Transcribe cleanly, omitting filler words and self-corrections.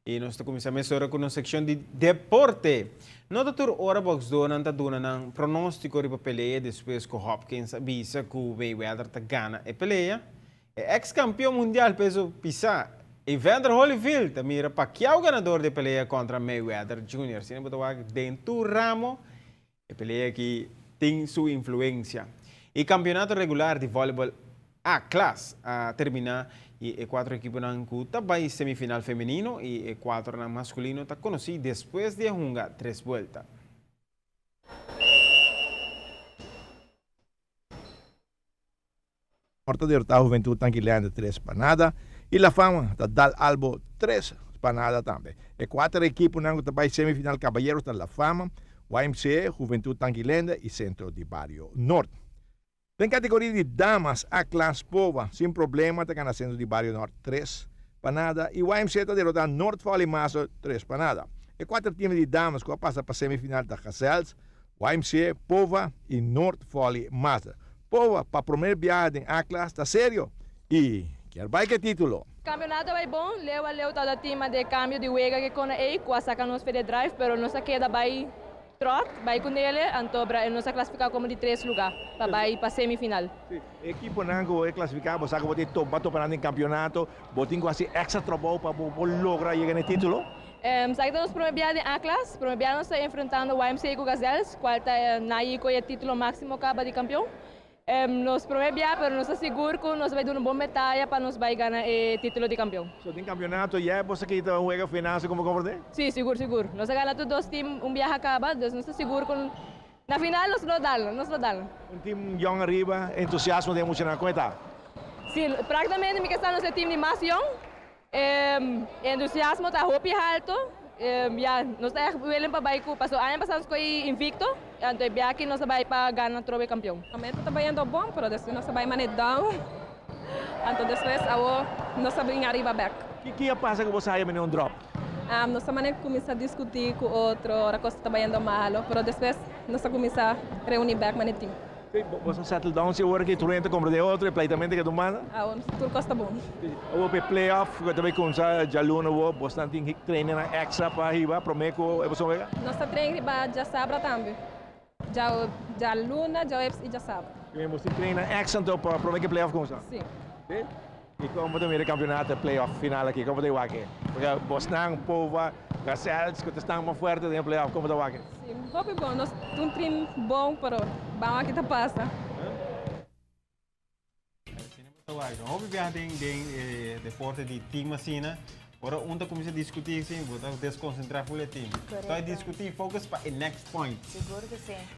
I nos ta kuminsá mesora ku nos sekshon di deporte. No ta tur ora bòksdónan ta duna nan pronóstiko riba pelea despues ku Hopkins a bisa ku Mayweather ta gana e pelea. E eks kampion mundial peso pisá Evander Holyfield ta mira Pacquiao ganador di e pelea kontra Mayweather Junior. Asina bo ta wak den tur ramo E pelea aki tin su influencia. E campeonato regular di volleyball A klas a termina y e cuatro equiponan cu ta bay semifinal femenino y e cuatronan masculino ta conoci despues di a hunga tres buelta. Nort ta derotá Juventud Tankilean 3 pa nada i La Fama ta dal Albo 3 pa nada tambe. E kuater ekiponan ku ta bai semifinal kabayeros ta La Fama, YMCA, Juventud Tankilende i Sentro di Bario Nort. Den kategoria di damas A klas Pova sin problema ta gana Sentro di Bario Nort 3 pa nada i YMCA ta derotá Nort Volley Master 3 pa nada. E kuater tim di damas ku a pasa pa semifinal ta Gazelles, YMCA, Pova i Nort Volley Master. Powa pa promer biaha den A-klas ta serio y kier bai ke titulo. Campeonato a bai bon, leu a leu tabata tin mas de cambio di wega ke kona ey cu a saca nos fe de drive pero nos a keda bai trot bai cu nele anto bra nos a clasifica como di tres lugar pa bai pa semifinal. Si, e ekiponan cu e clasifica bo sa cu bo tin topa topa nan den campeonato, bo tin cu haci extra trabou pa bo por logra yega na e titulo? Esaki ta nos prome biaha den A-klas. Prome biaha nos ta enfrentando YMCA ku Gazelles, kual ta nayi ku e título máksimo kaba di kampion. Nos prome biaha, pero nos ta sigur ku nos ta bai duna un bon betaya pa nos bai gana e título di kampion. So den kampionato ya e boso kita un wega final si komo komprende? Si, sigur, sigur. Nos a gana tur dos tim un biaha kaba, dus nos ta sigur ku na final nos lo dal, nos lo dal. Un tim yòn ariba, entusiasmo den e muchanan, kon e ta? Si, praktikamente mi ke sa nos e tim di mas yòn. E entusiasmo ta hopi halto. Ya, nos ta ègt willing pa bai ku, pasobra aña pasá nos ko'i invicto, anto e biaha aki nos ta bai pa gana trobe kampion. Momento ta bayendo bon, pero despues nos ta bai mane down, anto despues awo nos ta bin ariba bek. Ki a pasa ku bo sa haya mane un drop? Nos ta mane kuminsá diskutí ku otro ora kos ta bayendo malo, pero despues nos ta kuminsá reuní bek mane tim. Sí, boso a settle down si awor ki tur hende ta compra den otro, e pleitamente ke ta un banda? Awor tur kos ta bon. Sí, awor pa e playoff ku ta bai kumsa djaluna awor, bosnan tin trainingnan extra pa hiba prome ku e boso wega? Nos ta train riba djasabra tambe, djaluna, djaweps i djasabra. I boso tin trainingnan extra anto pa prome ku e playoff kumsa? Sí. Sí? I kon bo ta mira e kampionato, e playoff final aki, kon bo ta wak e? Porque bosnan, Pova, Gazelles ku ta stan mas fuerte den e playoff, kon bo ta wak e? Si, hopi bon. Nos ta un team bon, pero ban wak ki ta pasa. Asina bo ta wak. Hopi biaha den den e deporte di team asina, ora un ta kuminsá diskutí asina, bo ta deskonsentrá ful e team. Korekto. Tòg diskutí, focus pa e next point. Sigur ku si.